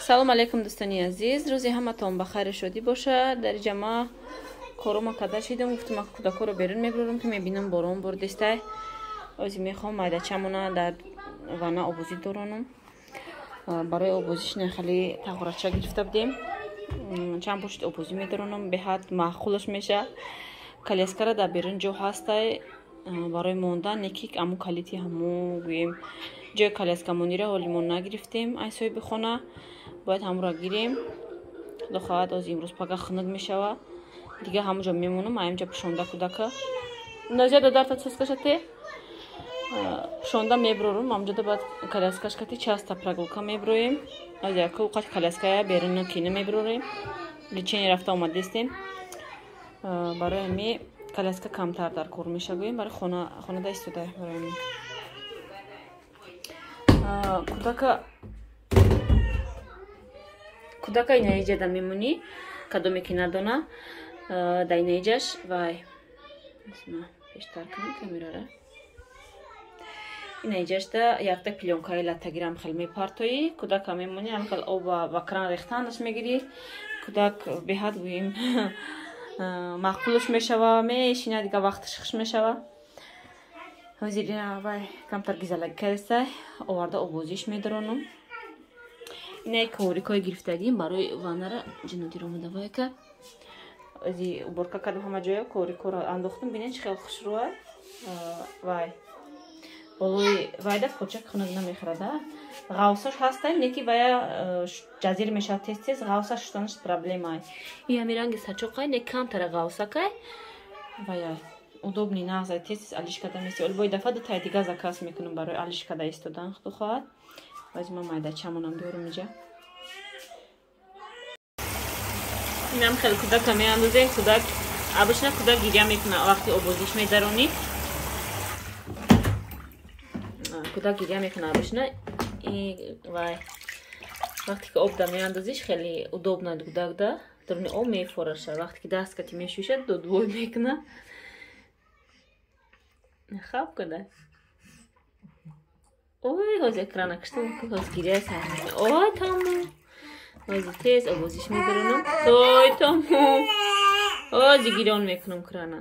Салом алейкум, дӯстони азиз. Рӯзи ҳаматон ба хайру шодӣ бошад. Дар инҷа ма корома када шидам, гуфтам кӯдакҳоро берун мебурам, ки мебинам борон бурдистай. Ози мехоҳам майдачамона дар вана обозӣ доронам. Барои обозиш хеле тағорача гирифта будем. Чанд пошт обозӣ медоронам, беҳад маъқулаш меша. Коляскара дар берун ҷо ҳастай барои мондан, не ки аму калити ҳаму гӯем ҷои коляскамонира ҳоли мо нагирифтем. Ай соҳиби хона бояд ҳамура гирем. Худо хоҳад, оз имрӯз пага хунук мешава, дига ҳамуҷо мемонам. Аимҷа пӯшонда кӯдака назия дадарта цескашате пӯшонда меброрум. Ҳамҷода баъд коляскашкати часта прогулка меброем. Аз яку қат коляская беруна кина меброрем. Лечение рафта омадестем. Барои ҳами коляска камтар дар кор мешагӯем. Барои хонада истода барои ҳами кӯдака инаиҷада мемонӣ, кадоме ки надона дар инаиҷаш вай пештар кунам камерара. Инаиҷашда якта плёнкаи латтагирам хел мепартоӣ, кӯдака мемонӣ, ҳам хел оба ба кран рехтанаш мегирӣ. Кӯдак беҳад гӯем маъқулаш мешава, мешина, дига вақташ хуш мешава. Ҳозир вай камтар гизалагӣ кардистай, оварда обозиш медаронам. Инаи коврикҳои гирифтагим барои ваннара ҷанодир омада вайка. Ози уборка кардам ҳама ҷоя, коврикҳоро андохтам. Бинед, чӣ хел хушрӯа. Вай болои вайда почак хунук намехӯрада. Ғавсош ҳастай, не ки вая ҷазир мешавад тез-тез, ғавса шустанаш проблемай. И ҳами ранги сачоқай, не камтара ғавсакай. Вая удобный нағзай, тез-тез алиш карда меси. Оли бои дафъа дутай дига заказ мекунам барои алиш карда истодан, худо хоҳад. Баъзи ман майдачамонам биёрам иҷа. Инам хеле кӯдака меандозем. Кӯдак обычно кӯдак гиря мекунад вақти обозиш медаронӣ. Кӯдак гиря мекунад обычно. Вай вақте ки об да меандозиш, хеле удобно кӯдак да даруни об мефораша. Вақте ки даст кати мешӯшад, додвой мекунад. Хаб када. Ой, ҳозир экрана киштам, ҳозир гиря сар мекунад. Ой, тамом. Ҳозир тез обозиш медаронам. Ой, тамом. Ҳозир гирён мекунам крана.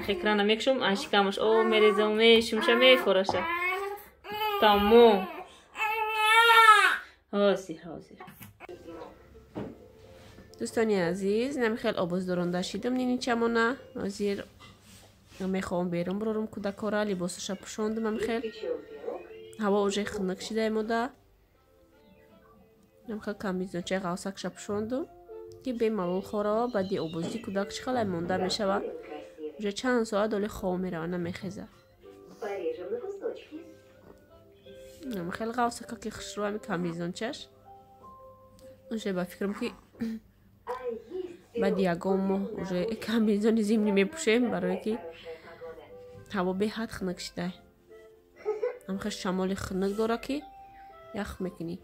Экрана мекушам, аз шикамаш об мерезам, мешумша, мефораша. Тамом. Ҳозир, ҳозир. Дӯстони азиз, нами хел обоз доронда шидам ниничамона. Ҳозир мехоҳам берун бурорам кӯдакора, либосаша пӯшондам. Ам хел ҳаво уже хунук шида мода. Ам хел камизончаи ғавсакша пӯшондум, ки бемалол хорава. Баъди обозӣ кӯдак чӣ хелай монда мешава, уже чанд соат оли хоб мерава, намехеза. Хел ғавсака ки хушрӯ ами камизончаш. Уже ба фикрам, ки баъди ягон моҳ уже камизони зимни мепӯшем, барое ки ҳаво беҳад хунук шидай. Ҳамхел шамоли хунук дора, ки ях мекунӣ.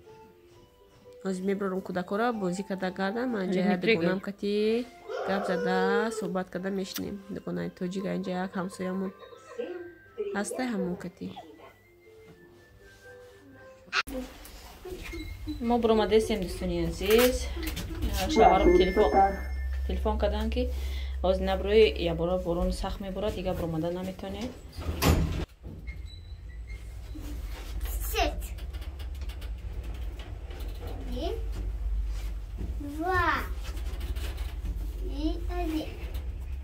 Ҳозир мебарорам кӯдакҳоро бозӣ карда гардан. Ман инҷа як дугонаам кати гап зада, суҳбат карда мешинем. Дугонаи тоҷик инҷа як ҳамсоямон ҳастай, ҳамон кати. Мо буромадестем, дӯстони азиз. Шавҳарам телефон карданд, ки ҳозир наброи, ябора борон сахт меборад, дига буромада наметонем.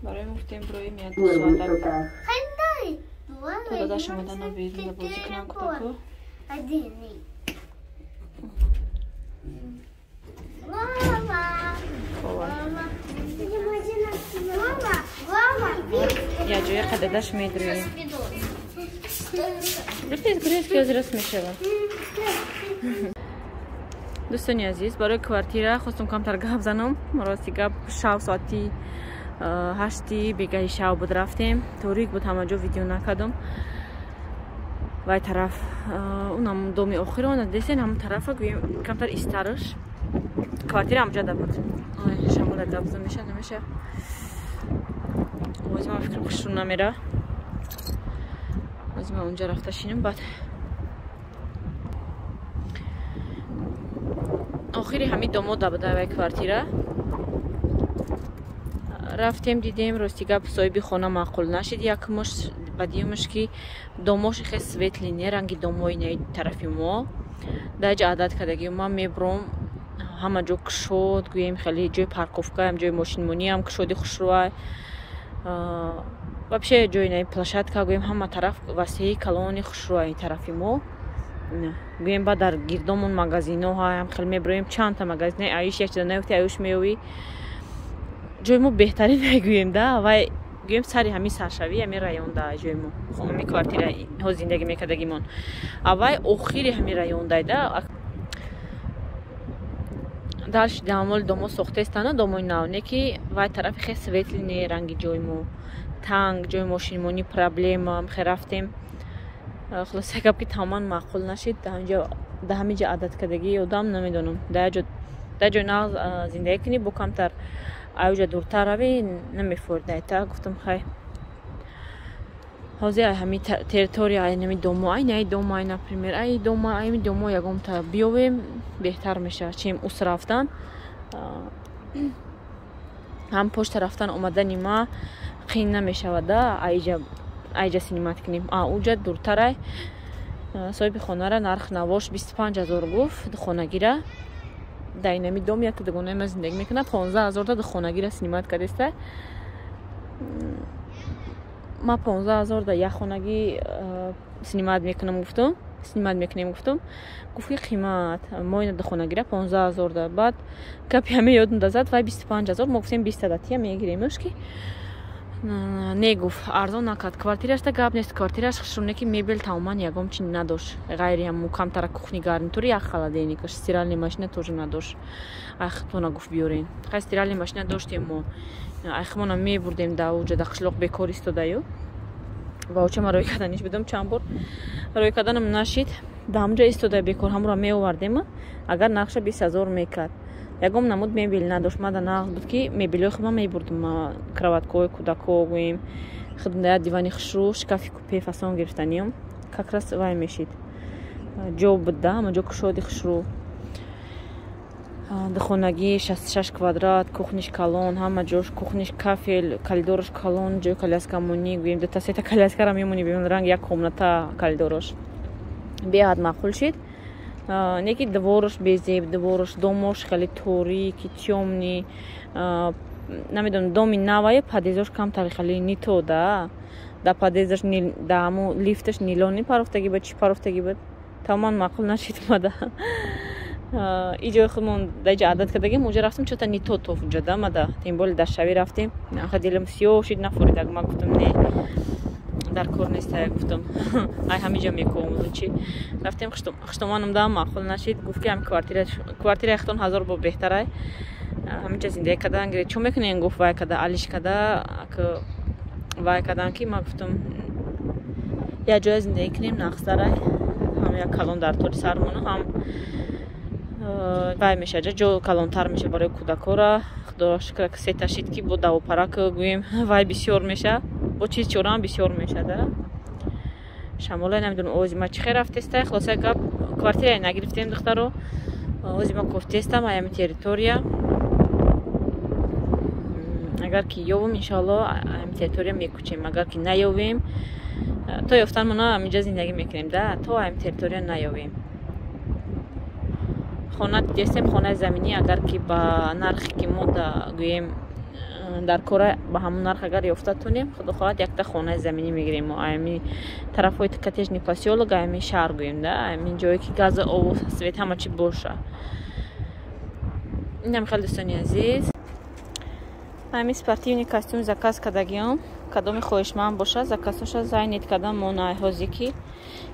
Барои гуфтем броем як ду соата. То дадаш омадана берун бозӣ кунам кӯдако. Я ҷоя қададаш медроем. Гурез, гурез, ки ҳозир рост мешавад. Дӯстони азиз, барои квартира хостум камтар гап занам. Рости гап, шав соати 8 бегаҳи шав буд рафтем. Торик буд ҳама ҷо, видео накардам. Вай тараф унам доми охирон десен, ҳамон тарафа гӯем камтар истараш. Квартира ҳамҷода буд. Ой, шамола гап зан меша, намеша. Ози ман фикрам хушрӯ намера. Ози ман унҷа рафта шинам, баъд Охири ҳамин домо дабудавай квартира. Рафтем, дидем, рости гап, соҳиби хона маъқул нашид якмуш, ба дуюмаш ки домоши хе светлый не, ранги домои наи тарафи мо. Даҷа адат кардагӣ, ман мебуром, ҳама ҷо кушод, гӯем, хеле ҷои парковкаам, ҷои мошинмониам кушоди хушрӯай, вообще ҷои наи площадка, гӯем, ҳама тараф васеи калони хушрӯай тарафи мо. Гӯем, ба дар гирдомон магазино ҳаям, хеле мебуроем, чандта магазина, аиш як чиза наёфти, аюш меёвӣ. Ҷои мо беҳтарин мегӯем да, вай гӯем, сари ҳамин саршавӣ ҳамин районда ҷои мо, ҳамин квартира ҳо зиндагӣ мекардагимон, аввай охири ҳамин райондай да. Дальше дамоли домо сохтаистана, домои нав, не ки вай тарафи хе светлый не, ранги ҷои мо танг, ҷои мошинмонӣ проблема. Хе рафтем, хулоса гап ки тамоман маъқул нашид. Да ҳамин ҷа адат кардагии одам, намедонам, дар ҷои нав зиндагӣ кунӣ, бо камтар аюҷа дуртар равӣ, намефордайта. Гуфтам, хай, ҳозир ай ҳами территория, ай нами домо, ай наи домо, ай, например, ай домо, ай домо ягонта биёвем, беҳтар мешавад, чем ус рафтан. Ҳам пошта рафтан омадани ма қин намешавад да, айҷа снимать кунем, а уҷа дуртарай. Соҳиби хонара нарх навош 25 000 гуфт духонагира. Дар инами дом якта дугонаи ма зиндагӣ мекунад, 15 000 та духонагира снимать кардеста. Ма 15 000 да як хонагӣ снимать мекунам гуфтум, снимать мекунем гуфтум. Гуфт ки қимат, мо ина духонагира 15 000 да. Баъд гапи ҳаме ёдум да зад, вай 25 000, мо гуфтем, 20 датия мегиремш, ки не, гуфт, арзон накард. Квартирашда гап нест, квартираш хушрӯ, ки мебел тамоман ягон чи надошт, ғайри ҳамун камтара кухни гарнитури, як холодильникаш, стиральный машина тоже надошт. Айхтона гуфт, биёрен. Хай, стиральный машина доштем мо, айхмона мебурдем да уҷа, да қишлоқ бекор истодаю. Ва очама рӯй карданиш будам, чанд бор рӯй карданам нашид. Да ҳамуҷа истода бекор, ҳамуро меовардем, агар нархша 20 000 мекард. Ягон намуд мебел надошт. Мада нағз буд ки мебелҳои худма мебурдум, кроваткои кӯдако, гӯем, худм дивани хушрӯ, шкафи купе фасон гирифтаниём, как раз вай мешид, ҷо буд да, ҳама ҷо кушоди хушрӯ. Духонагӣ 66 квадрат, кухниш калон, ҳама ҷош кухниш кафел, коридораш калон, ҷои коляскамонӣ, гӯем, дута сета коляскара мемонӣ, бимон, ранг як комната коридорош беҳад маъқул шид. Не ки дворош безеб, дворош, домош хеле торики, тёмный, намедонам, доми навае, подъездош камтар хеле не то да. Да подъездаш, да ҳаму лифташ нилони парофтагӣ буд, чӣ парофтагӣ буд, тамоман маъқул нашид мада. И ҷои худмон даҷа адат кардагим, уҷа рафтем, чота не то тоф уҷа да мада, тем более дашавӣ рафтем, аха, дилам сиёҳ шид, нафоридаг. Ма гуфтам, не, дар кор нестая, гуфтам, ай ҳамиҷа мекомуду чи рафтем. Хуштоманам да маъқул нашид. Гуфт ки ҳами квартираи худтон ҳазор бор беҳтарай, ҳамиҷа зиндагӣ кардан гиред, чо мекунем, гуфт, вай када, алиш када, вай кадан ки. Ма гуфтам, як ҷоя зиндагӣ кунем, нағзтарай, ҳам як калон дар тори сармону, ҳам вай меша, ҷо калонтар меша барои кӯдакора. Худоро шукр, сета шид ки бо давопарак, гӯем, вай бисёр меша, бо чиз чораам бисёр меша да. Шамолай, намедонам, овози ма чӣ хел рафтеста. Хулоса гап, квартирае нагирифтем, духтаро. Ози ма кофтестам аями территория, агар ки ёвум, иншоалло, аями территория мекучем, агар ки наёвем, то ёфтанмона ҳаминҷа зиндагӣ мекунем да, то аями территория наёвем. Хона дидестем, хонаи заминӣ, агар ки ба нархе ки мо да, гӯем, дар кора, ба ҳамон нарх агар ёфта тунем, худо хоҳад, якта хонаи заминӣ мегирем. Мо аями тарафҳои коттеджный посёлок, аями шаҳр, гӯем да, аями ҷое ки газу обу свет ҳама чи боша. Инам хеле, дӯстони азиз, ҳами спортивный костюм заказ кардагиём. Кадоми хоҳишманд боша, заказоша зайнет кардам. Мо ҳози ки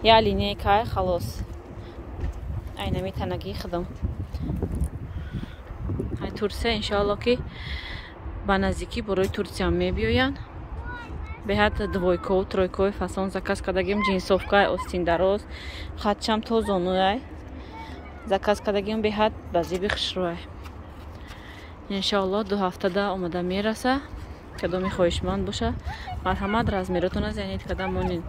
я линейкай, халос, айнами танагии худам. Ай Турсия, иншоалло, ки ба наздикӣ барои Турсия мебиёянд. Беҳад двойкову тройкови фасон заказ кардагим, джинсовкай остиндароз, хатчам то зонуай заказ кардагим, беҳад ба зиби хушрӯай. Иншоалло, 2 ҳафтада омада мераса. Кадоми хоҳишманд боша, марҳамат, размеротона зайнет карда монед.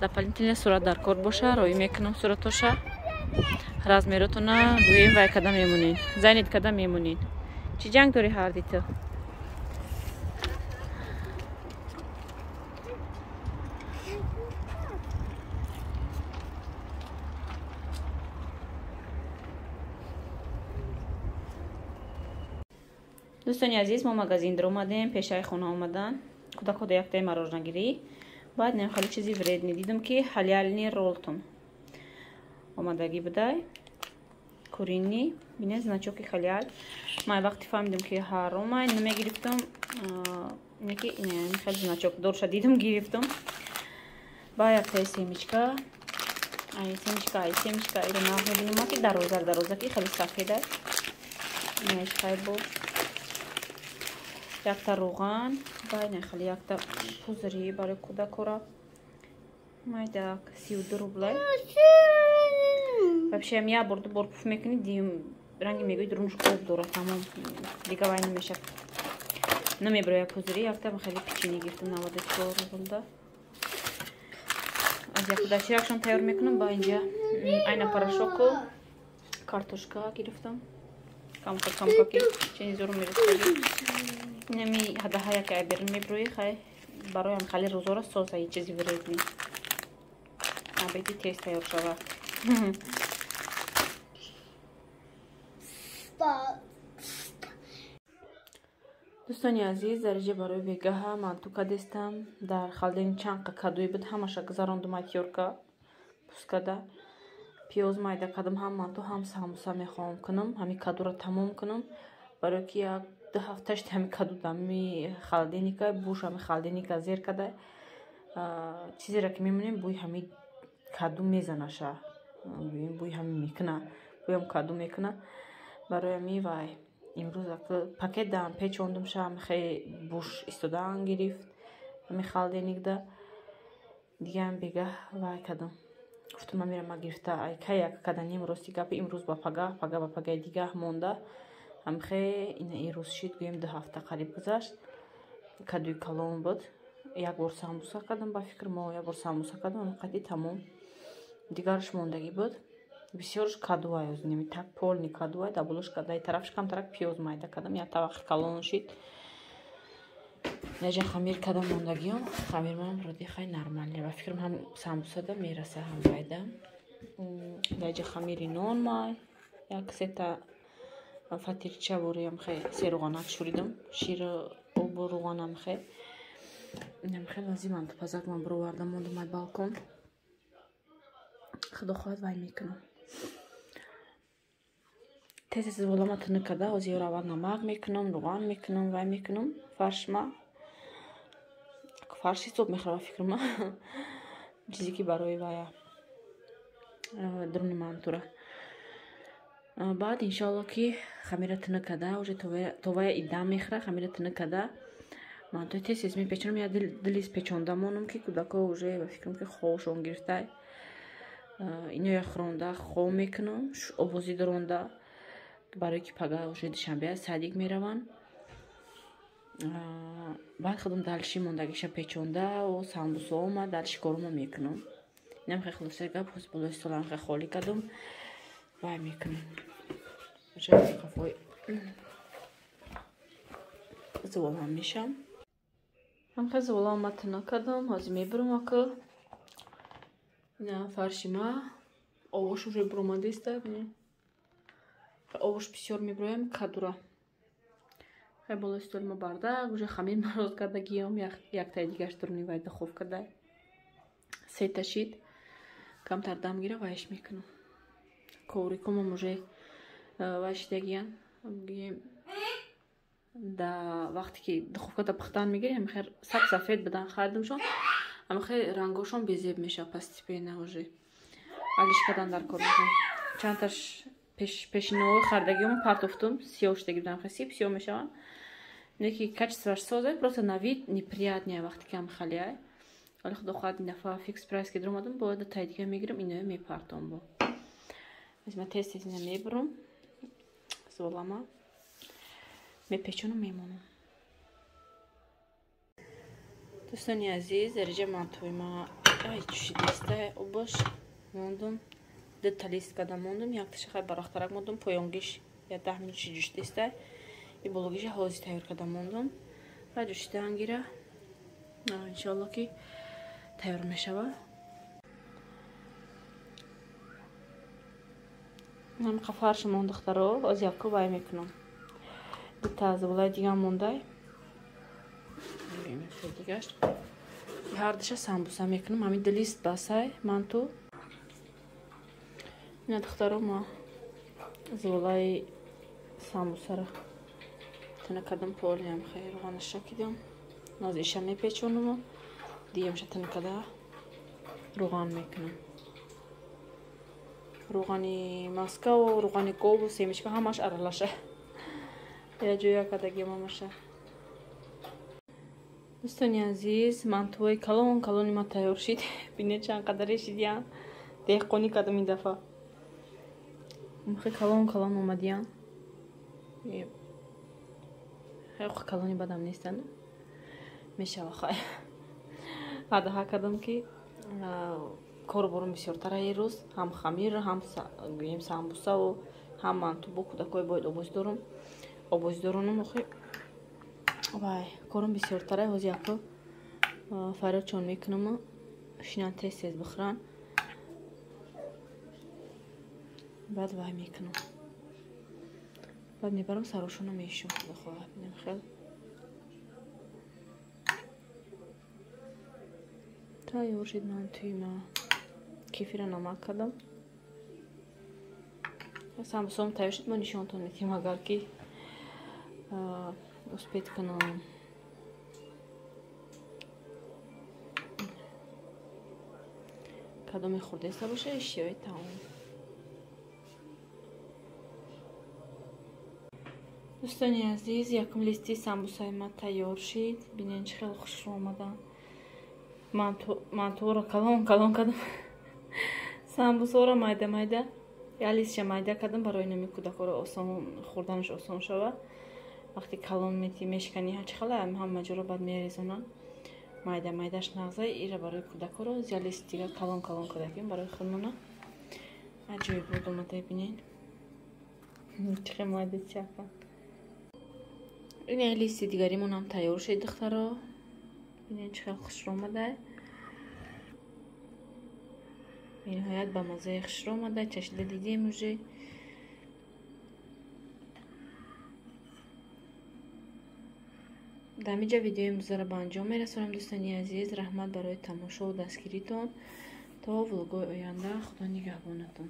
Дополнительно сурат дар кор боша, роӣ мекунам суратоша. Размеротона гӯем вай када мемонед. Зайнет када мемонед. Чӣ ҷанг дорӣ ҳарди ту? Дӯстони азиз, мо магазин даромадем, пешаи хона омадан. Кӯдакҳо яктаи мороженагирӣ. Баъд нем хеле чизи вредни дидам, ки ҳалялни ролтон омадагӣ будай. Курини, бинед значоки халяль. Ман вақти фаҳмидам, ки ҳаромай, намегирифтам. Неки хеле значок дорша дидам, гирифтам. Баъд яктаи семечка. Ай семечка, ай семечка, иро нағз мебинам, ки дарозак дарозаки хеле сафеда. Инаш хайр бо. Якта руған, байна хеле якта пузыри барои кӯдакора. Майдак 32 рублай. Вообще я бор ду бор пуф мекунӣ, дим ранги мегӯи дурунш об дора, тамом. Дига вай намешавад. Намеброя пузыри, якта хеле печенье гирифтам 94 рублда. Аз як дачиракшон тайёр мекунам, ба инҷа айна порошоку картошка гирифтам. Камка камка ки чени зур мерасад. Инами ҳадаҳая ки айберин меброи, хай бароям хеле рӯзора соза ҳеҷ чизи вредни. Абеди тез тайёр шавад. Дӯстони азиз, дар инҷа барои бегаҳа манту кадестам. Дар халдени чанд қа кадуи буд, ҳамаша гузарондум атёрка пускада. Пиёз майда кардам, ҳам манту ҳам самбуса мехоҳам кунам, ҳами кадура тамом кунам. Барои ки як ду ҳафташт ҳами каду ҳами холодильника, буш ҳами холодильника зер када. Чизеро ки мемонем, бӯи ҳами каду мезанаша. Бӯи ҳами мекуна, бӯям каду мекуна. Барои ҳами вай имрӯз пакет дам печондумша, ҳами хеле буш истодан гирифт ҳами холодильникда. Дигаам бегаҳ вай кардам. Гуфтам ман мерам гирифта, ай кай як каданим рости гапи имрӯз ба пагаҳ, пагаҳ ба пагаҳи дигаҳ монда. Ҳамхе ина ирӯз шид, гӯем 2 ҳафта қариб гузашт. Кадуи калон буд. Як бор самбуса кардам, ба фикр мо як бор самбуса кардам, қади тамом. Дигараш мондагӣ буд. Бисёрш кадуай озними так полни кадуай, дабулуш кадай тарафш камтарак пиёз майда кардам, як тавақи калон шид. Яҷа хамир кардам мондагиём, хамирмам роди хай нормалне. Ба фикрам ҳам самбусада мераса, ҳам вайда. Яҷа хамири нон май, як сета фатирча буриям хай се руғанак шуридам, шир обу руғанам хай. Инам хеле лозимам пазак ман бировардам мондам ай балкон. Худо хоҳад вай мекунам. Тез тез волама тунук карда, ҳозир ёро аввал намак мекунам, руған мекунам, вай мекунам. Фаршма фарш ҳисоб мехӯрам фикрам. Чизе ки барои вая дуруни мантура. Баъд иншоалло ки хамира тунук карда, уже товая идам мехӯра, хамира тунук карда. Мантуи тез тез мепечонам, я дилиз печонда монам ки кӯдакҳо уже ба фикрам ки хобшон гирифта. Иноя хӯронда хоб мекунам, овози дуронда, барои ки пага уже душанбе аст, садик мераванд. Баъд худам далши мондагиша печонда самбусо омад, далши корумо мекунам. Инам хеле хулосаи гап, ҳозир болои столам хеле холӣ кардам, вай мекунам. Уже қафои зуволам мешам. Ҳам хеле зуволам ма тунук кардам, ҳозир мебурам ака. Ина фарши ма овош уже буромадиста, овош бисёр мебуроям кадура. Хай болои стол ма бардак, уже хамир мароз кардагиём, яктаи дигарш дуруни вай духовка дай. Сета шид, камтар дам гира вайш мекунам. Коврикомам уже вай шидагиян. Да вақте ки духовкада пухтан мегирем, ҳамихел саб сафед будан харидамшон, ҳамихел рангошон безеб мешавад постепенно уже. Алиш кардан дар кор уже. Чандташ пешинои хардагиём партофтум, сиёҳ шидаги будан, хел сип сиёҳ мешаванд. Неки качествоаш созад, просто на вид неприятнее вақте ки ҳам халиай. Вале худо хоҳад ин дафъа фикс прайс ки даромадам, бояд тай дига мегирам, иноя мепартом бо. Ман тез тез ина мебурам. Золама мепечонам, мемонам. Дӯстони азиз, дар инҷа мантуи ма ай чӯшидиста обош мондум. Дута лист када мондум, якташа хай барахтарак мондум, поёнгиш я 10 минут ҷӯшидестай. И бологиша ҳозир тайёр када мондум. Ва ҷӯшидаан гира. Иншоалло ки тайёр мешава. Ҳамқа фарш монд духтаро, оз яку вай мекунам. Дута зуболаи дигам мондай. Дигаш. Ҳардуша самбуса мекунам. Ҳамин ду лист басай манту. Ина духтаро ма зуболаи самбусара тана кардам, полиам хай равғанаша кидам. Ноз иша мепечонам, диямша тана када равған мекунам. Равғани маскаву равғани гову семечка ҳамаш аралаша. Я ҷоя кадагим ҳамаша. Дӯстони азиз, мантуҳои калон калони ма тайёр шид. Бинед чанд қадаре шидиян. Деҳқонӣ кардам ин дафъа. Хеле калон калон омадиян. Хеле калони бадам нестанд. Мешава хай. Адаҳа кардам ки кору борум бисёртара ин рӯз. Ҳам хамир, ҳам гӯем самбусаву ҳам манту бо кӯдакҳои бояд обозӣ дорум. Обозӣ доронам охи. Вай, корум бисёртара. Ҳозир яко фарёдшон мекунам, шинан тез тез бихӯран. Баъд вай мекунам. Баъд мебарам сарошона мешум. Худо хоҳад, бинем хел. Тайёр шид мантуи ма. Кефира намак кардам. Самбусом тайёр шид, мо нишонтон медиҳем агар ки успеть кунам. Кадоме хӯрдеста боша, ишёи таом. Дӯстони азиз, якум листи самбусаи ма тайёр шид. Бинед чӣ хеле хушрӯ омадан. Мантуро калон калон кардам. Самбусаро майда майда. Я листша майда кардам барои номи кӯдакҳоро осон хӯрданаш осон шавад. Вақте калон мети мешкани ҳар чӣ хела ҳама ҷоро баъд мерезонанд. Майда майдаш нағза ира барои кӯдакҳоро. Я лист дигар калон калон кардакем барои худмона. Аҷоиб буд омада, бинед. Чӣ хел майда чака. Ин листи дигаримон ҳам тайёр шид духтаро. Бинед чӣ хел хушрӯ омада. Бениҳоят ба маззаи хушрӯ омада. Чашида дидем уже. Дар ҳамин ҷа видеои имрӯзаро ба анҷом мерасонам дӯстони азиз. Раҳмат барои тамошову дастгиритон. То влогҳои оянда Худо нигаҳбонатон.